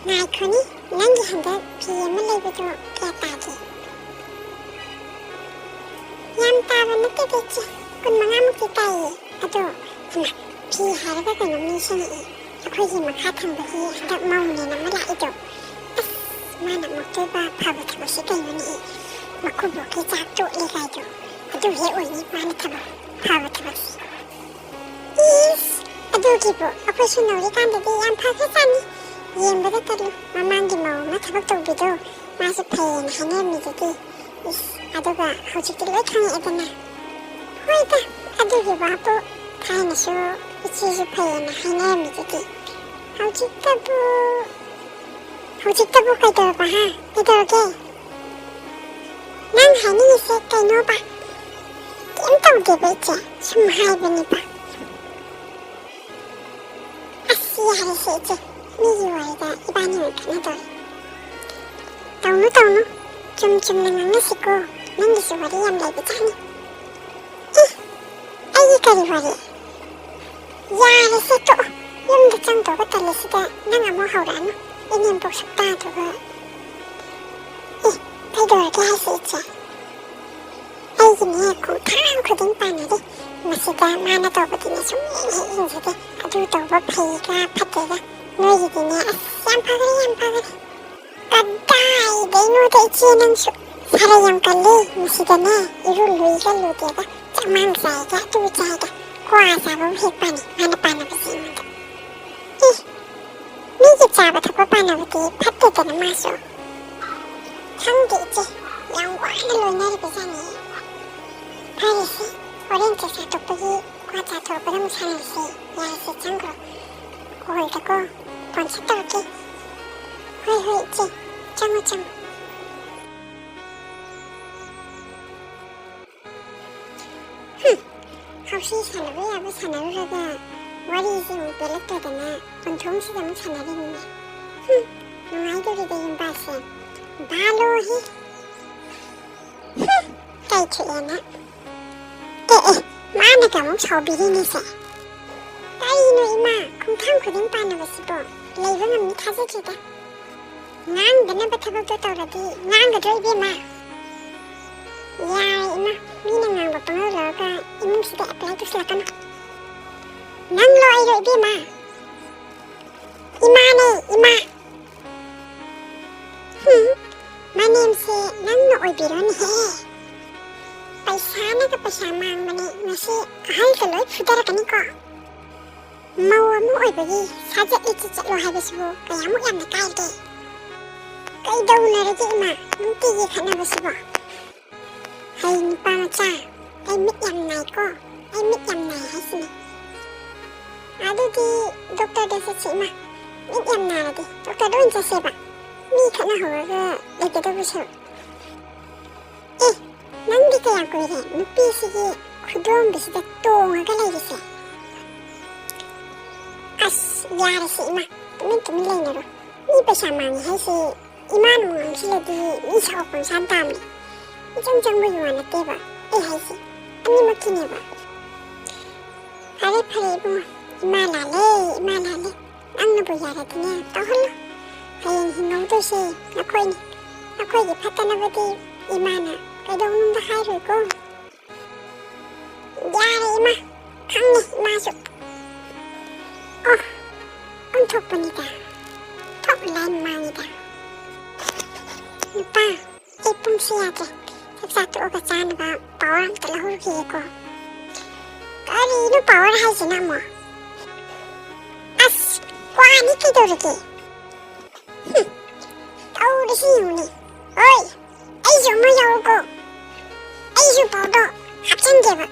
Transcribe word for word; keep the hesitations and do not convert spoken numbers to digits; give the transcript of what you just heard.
ꯉꯥꯏꯈꯣꯅꯤ, ꯅꯪꯒꯤ ꯍꯟꯗꯛ ꯐꯤ ꯑꯃ ꯂꯩꯕꯗꯣ ꯀꯌꯥ ꯇꯥꯒꯦ? ꯌꯥꯝ ꯇꯥꯕ ꯅꯠꯇꯦꯗ ꯏꯆꯦ, ꯀꯨꯟ ꯃꯉꯥꯃꯨꯛꯇꯤ ꯇꯥꯏꯌꯦ꯫ ꯑꯗꯣ ꯍꯩꯃꯥ, ꯐꯤ ꯍꯥꯏꯔꯒ ꯀꯩꯅꯣꯝ ꯅꯤꯡꯁꯤꯡꯉꯛꯑꯦ꯫ ꯑꯩꯈꯣꯏꯒꯤ ꯃꯈꯥ ꯊꯪꯕꯒꯤ ꯍꯟꯗꯛ ꯃꯧꯅꯦꯅ ꯑꯃ ꯂꯥꯛꯏꯗꯣ, ꯑꯁ, ꯃꯥꯅ ꯑꯃꯨꯛꯇꯣꯏꯕ ꯐꯕ ꯊꯕꯛꯁꯦ ꯀꯩꯅꯣꯅꯦ? ꯃꯀꯨꯕꯣꯛꯀꯤ ꯆꯥꯛ ꯇꯣꯠꯂꯦ ꯀꯥꯏꯗꯣ, ꯑꯗꯨ ꯍꯦꯛ ꯑꯣꯏꯅꯤ ꯃꯥꯅ ꯊꯕꯛ ꯐꯕ ꯊꯕꯛꯁꯦ꯫ ꯏꯁ, ꯑꯗꯨꯒꯤꯕꯨ ꯑꯩꯈꯣꯏꯁꯨ ꯅꯧꯔꯤꯀꯥꯟꯗꯗꯤ ꯌꯥꯝ ꯐꯈ꯭ꯔꯖꯥꯠꯅꯤ꯫ ꯌꯦꯡꯕꯗ ꯇꯜꯂꯨ, ꯃꯃꯥꯡꯒꯤ ꯃꯧ ꯑꯃ ꯊꯕꯛ ꯇꯧꯕꯤꯗꯣ, ꯃꯥꯁꯨ ꯐꯩꯌꯦꯅ ꯍꯥꯏꯅꯔꯝꯃꯤꯗꯨꯗꯤ꯫ ꯏꯁ, ꯑꯗꯨꯒ ꯍꯧꯖꯤꯛꯇꯤ ꯂꯣꯏ ꯈꯪꯉꯛꯑꯦꯗꯅ꯫ ꯍꯣꯏꯗ, ꯑꯗꯨꯒꯤ ꯋꯥꯕꯨ ꯊꯥꯏꯅꯁꯨ ꯏꯆꯦꯁꯨ ꯐꯩꯌꯦꯅ ꯍꯥꯏꯅꯔꯝꯃꯤꯗꯨꯗꯤ꯫ ꯍꯧꯖꯤꯛꯇꯕꯨ, ꯍꯧꯖꯤꯛꯇꯕꯨ ꯀꯩꯗꯧꯔꯕ, ꯍꯥ? ꯀꯩꯗꯧꯔꯒꯦ? ꯅꯪ ꯍꯥꯏꯅꯤꯡꯉꯤꯁꯦ ꯀꯩꯅꯣꯕ? ꯀꯩꯝ ꯇꯧꯗꯦꯕ ꯏꯆꯦ, ꯁꯨꯝ ꯍꯥꯏꯕꯅꯤꯕ꯫ ꯑꯁ, ꯌꯥꯔꯦꯁꯦ ꯏꯆꯦ, ꯃꯤꯒꯤ ꯋꯥꯔꯤꯗ ꯏꯕꯥꯅꯤ ꯑꯣꯏꯅ ꯈꯠꯅꯗꯧꯔꯦ꯫ ꯇꯧꯅꯨ, ꯇꯧꯅꯨ, ꯆꯨꯝ ꯆꯨꯝꯅ ꯉꯥꯡꯅꯁꯤꯀꯣ, ꯅꯪꯒꯤꯁꯨ ꯋꯥꯔꯤ ꯌꯥꯝ ꯂꯩꯕꯖꯥꯠꯅꯤ꯫ ꯑꯦ, ꯑꯩꯒꯤ ꯀꯔꯤ ꯋꯥꯔꯤ? ꯌꯥꯔꯦꯁꯦ, ꯇꯣꯛꯑꯣ, ꯌꯨꯝꯗ ꯆꯪꯗꯧꯕ ꯇꯜꯂꯤꯁꯤꯗ ꯅꯪ ꯑꯃꯨꯛ ꯍꯧꯔꯛꯑꯅꯨ, ꯏꯅꯦꯝꯕꯣꯛ ꯁꯛꯇꯥꯗꯨꯒ꯫ ꯑꯦ, ꯀꯩꯗꯧꯔꯒꯦ ꯍꯥꯏꯁꯦ ꯏꯆꯦ? ꯑꯩꯒꯤꯅꯦ ꯈꯣꯡꯊꯥꯡ ꯈꯨꯗꯤꯡ ꯄꯥꯟꯅꯔꯤ꯫ ꯃꯁꯤꯗ ꯃꯥꯅ ꯇꯧꯕꯗꯤꯅꯦ ꯁꯨꯝ ꯌꯦꯡ ꯍꯦꯛ ꯌꯦꯡꯖꯗꯦ꯫ ꯑꯗꯨ ꯇꯧꯕ ꯐꯩꯒ ꯐꯠꯇꯦꯒ꯫ ꯅꯣꯏꯒꯤꯗꯤꯅꯦ ꯑꯁ ꯌꯥꯝ ꯐꯈ꯭ꯔꯦ, ꯌꯥꯝ ꯐꯈ꯭ꯔꯦ꯫ ꯀꯗꯥꯏꯗꯩꯅꯣꯗ ꯏꯆꯦ ꯅꯪꯁꯨ꯫ ꯁꯥꯔꯩ ꯌꯥꯝ ꯀꯜꯂꯤ꯫ ꯃꯁꯤꯗꯅꯦ ꯏꯔꯨ ꯂꯨꯏꯒ ꯂꯨꯗꯦꯒ ꯆꯥꯛꯃꯥꯡ ꯆꯥꯏꯒ ꯑꯗꯨ ꯆꯥꯏꯒ ꯀ꯭ꯋꯥ ꯆꯥꯕꯕꯨ ꯍꯦꯛ ꯄꯥꯅꯩ ꯃꯥꯅ ꯄꯥꯅꯕꯁꯦ ꯑꯩꯉꯣꯟꯗ꯫ ꯏ, ꯃꯤꯒꯤ ꯆꯥꯕ ꯊꯛꯄ ꯄꯥꯟꯅꯕꯗꯤ ꯐꯠꯇꯦꯗꯅ ꯃꯥꯁꯨ꯫ ꯈꯪꯗꯦ ꯏꯆꯦ, ꯌꯥꯝ ꯋꯥꯅ ꯂꯣꯏꯅꯔꯤꯕꯖꯥꯠꯅꯤ꯫ ꯐꯔꯦꯁꯦ, ꯍꯣꯔꯦꯟ ꯆꯥꯛ ꯆꯥ ꯇꯣꯛꯄꯒꯤ ꯀ꯭ꯋꯥ ꯆꯥ ꯊꯣꯛꯂꯛꯄꯗ ꯑꯃꯨꯛ ꯁꯥꯟꯅꯔꯁꯤ꯫ ꯌꯥꯔꯦꯁꯦ, ꯆꯪꯈ꯭ꯔꯣ꯫ ꯍꯣꯏꯗꯀꯣ, ꯐꯣꯟ ꯁꯠ ꯇꯧꯔꯛꯀꯦ꯫ ꯍꯣꯏ, ꯍꯣꯏ ꯏꯆꯦ, ꯆꯪꯉꯣ, ꯆꯪꯉꯣ꯫ ꯍꯨꯝ, ꯍꯧꯁꯤ ꯁꯥꯟꯅꯕ ꯌꯥꯕ ꯁꯥꯟꯅꯔꯨꯔꯒ ꯋꯥꯔꯤꯁꯦ ꯑꯃꯨꯛ ꯄꯦꯜꯂꯛꯇꯗꯅ ꯀꯣꯟꯊꯣꯡꯁꯤꯗ ꯑꯃꯨꯛ ꯁꯥꯟꯅꯔꯤꯅꯤꯅꯦ꯫ ꯍꯨꯝ, ꯅꯨꯡꯉꯥꯏꯗꯧꯔꯤꯗ ꯌꯨꯝꯕꯥꯁꯦ꯫ ꯕꯥꯂꯣꯍꯤ꯫ ꯍꯨꯝ, ꯀꯩ ꯊꯣꯛꯑꯦꯅ꯫ ꯑꯦ, ꯑꯦ, ꯃꯥꯅꯒ ꯑꯃꯨꯛ ꯁꯥꯎꯕꯤꯔꯤꯅꯤꯁꯦ꯫ ꯀꯩꯅꯣ ꯏꯃꯥ, ꯈꯣꯡꯊꯥꯡ ꯈꯨꯗꯤꯡ ꯄꯥꯟꯅꯕꯁꯤꯕꯣ ꯂꯩꯕ ꯉꯝꯅꯤ ꯊꯥꯖꯗ꯭ꯔꯦꯗ꯫ ꯉꯥꯡꯗꯅꯕ ꯊꯕꯛꯇꯣ ꯇꯧꯔꯗꯤ ꯉꯥꯡꯒꯗ꯭ꯔꯣ ꯏꯕꯦꯝꯃ? ꯌꯥꯔꯦ ꯏꯃꯥ, ꯃꯤꯅ ꯉꯥꯡꯕ ꯄꯪꯂꯧ ꯂꯧꯔꯒ ꯏꯃꯨꯡꯁꯤꯗ ꯑꯦꯄ꯭ꯂꯥꯏ ꯇꯧꯁꯤꯜꯂꯛꯀꯅꯨ꯫ ꯅꯪꯂꯣ ꯑꯩꯔꯣ ꯏꯕꯦꯝꯃ? ꯏꯃꯥꯅꯦ, ꯏꯃꯥ꯫ ꯍꯨꯝ, ꯃꯅꯦꯝꯁꯦ ꯅꯪꯅ ꯑꯣꯏꯕꯤꯔꯣꯅꯦꯍꯦ꯫ ꯄꯩꯁꯥꯅꯒ ꯄꯩꯁꯥ ꯃꯥꯡꯕꯅꯦ, ꯉꯁꯤ ꯑꯍꯜꯒ ꯂꯣꯏ ꯐꯨꯗꯔꯛꯀꯅꯤꯀꯣ꯫ ꯃꯧ ꯑꯃ ꯑꯣꯏꯕꯒꯤ ꯁꯥꯖꯠ ꯂꯤꯆꯠ ꯆꯠꯂꯣ ꯍꯥꯏꯕꯁꯤꯕꯨ ꯀꯌꯥꯃꯨꯛ ꯌꯥꯝꯅ ꯀꯥꯏꯒꯦ? ꯀꯩꯗꯧꯅꯔꯒꯦ ꯏꯃꯥ, ꯅꯨꯡꯇꯤꯒꯤ ꯈꯠꯅꯕꯁꯤꯕꯣ? ꯍꯩ ꯅꯨꯄꯥ ꯃꯆꯥ, ꯑꯩ ꯃꯤꯠ ꯌꯥꯝ ꯅꯥꯏꯀꯣ, ꯑꯩ ꯃꯤꯠ ꯌꯥꯝ ꯅꯥꯏ ꯍꯥꯏꯁꯤꯅꯤ꯫ ꯑꯗꯨꯗꯤ ꯗꯣꯛꯇꯔꯗ ꯆꯠꯁꯤ ꯏꯃꯥ, ꯃꯤꯠ ꯌꯥꯝ ꯅꯥꯔꯗꯤ ꯗꯣꯛꯇꯔꯗ ꯑꯣꯏꯅ ꯆꯠꯁꯦꯕ꯫ ꯃꯤ ꯈꯠꯅꯍꯧꯔꯒ ꯂꯩꯒꯗꯧꯕ ꯁꯔꯨꯛ꯫ ꯑꯦ, ꯅꯪꯗꯤ ꯀꯌꯥꯝ ꯀꯨꯏꯔꯦ ꯅꯨꯄꯤꯁꯤꯒꯤ ꯈꯨꯗꯣꯝꯕꯤꯁꯤꯗ ꯇꯣꯡꯉꯒ ꯂꯩꯔꯤꯁꯦ? ꯑꯁ, ꯌꯥꯔꯦꯁꯦ ꯏꯃꯥ, ꯇꯨꯃꯤꯟ ꯇꯨꯃꯤꯟ ꯂꯩꯅꯔꯣ꯫ ꯃꯤ ꯄꯩꯁꯥ ꯃꯥꯡꯉꯦ ꯍꯥꯏꯁꯦ ꯏꯃꯥꯅ ꯉꯥꯡꯁꯤꯜꯂꯗꯤ ꯃꯤ ꯁꯥꯎꯔꯛꯄ ꯃꯁꯥꯅ ꯇꯥꯕꯅꯦ꯫ ꯏꯆꯝ ꯆꯝꯕꯒꯤ ꯋꯥ ꯅꯠꯇꯦꯕ ꯑꯩ ꯍꯥꯏꯁꯦ, ꯑꯅꯤꯃꯛꯀꯤꯅꯦꯕ꯫ ꯐꯔꯦ ꯐꯔꯦ ꯏꯕꯨꯡꯉꯣ, ꯏꯃꯥ ꯂꯥꯜꯂꯦ, ꯏꯃꯥ ꯂꯥꯜꯂꯦ꯫ ꯅꯪꯅꯕꯨ ꯌꯥꯔꯗꯤꯅꯦ ꯇꯧꯍꯜꯂꯣ꯫ ꯍꯌꯦꯡ ꯍꯤꯡꯍꯧꯗꯣꯏꯁꯦ ꯅꯈꯣꯏꯅꯤ꯫ ꯅꯈꯣꯏꯒꯤ ꯐꯠꯇꯅꯕꯗꯤ ꯏꯃꯥꯅ ꯀꯩꯗꯧꯅꯨꯡꯗ ꯍꯥꯏꯔꯣꯏꯀꯣ꯫ ꯌꯥꯔꯦ ꯏꯃꯥ, ꯈꯪꯉꯦ ꯏꯃꯥꯁꯨ꯫ ꯑꯣ, ꯑꯣꯟꯊꯣꯛꯄꯅꯤꯗ, ꯊꯣꯛ ꯂꯥꯏ ꯃꯥꯡꯉꯤꯗ꯫ ꯅꯨꯄꯥ, ꯑꯩ ꯄꯨꯡꯁꯤ ꯌꯥꯗ꯭ꯔꯦ, ꯆꯥꯛ ꯆꯥ ꯇꯣꯛꯑꯒ ꯆꯥꯅꯕ ꯄꯥꯋꯔ ꯑꯝꯇ ꯂꯧꯍꯧꯔꯨꯈꯤꯒꯦꯀꯣ꯫ ꯀꯔꯤꯅꯣ ꯄꯥꯋꯔ ꯍꯥꯏꯁꯤꯅ ꯑꯃꯨꯛ? ꯑꯁ, ꯀ꯭ꯋꯥꯅꯤ ꯀꯩꯗꯧꯔꯒꯦ? ꯍꯨꯝ, ꯇꯧꯔꯤꯁꯤ ꯌꯦꯡꯉꯨꯅꯦ꯫ ꯍꯣꯏ, ꯑꯩꯁꯨ ꯑꯃ ꯌꯥꯎꯔꯨꯀꯣ꯫ ꯑꯩꯁꯨ ꯄꯥꯎꯗꯣ ꯍꯥꯞꯆꯤꯟꯒꯦꯕ꯫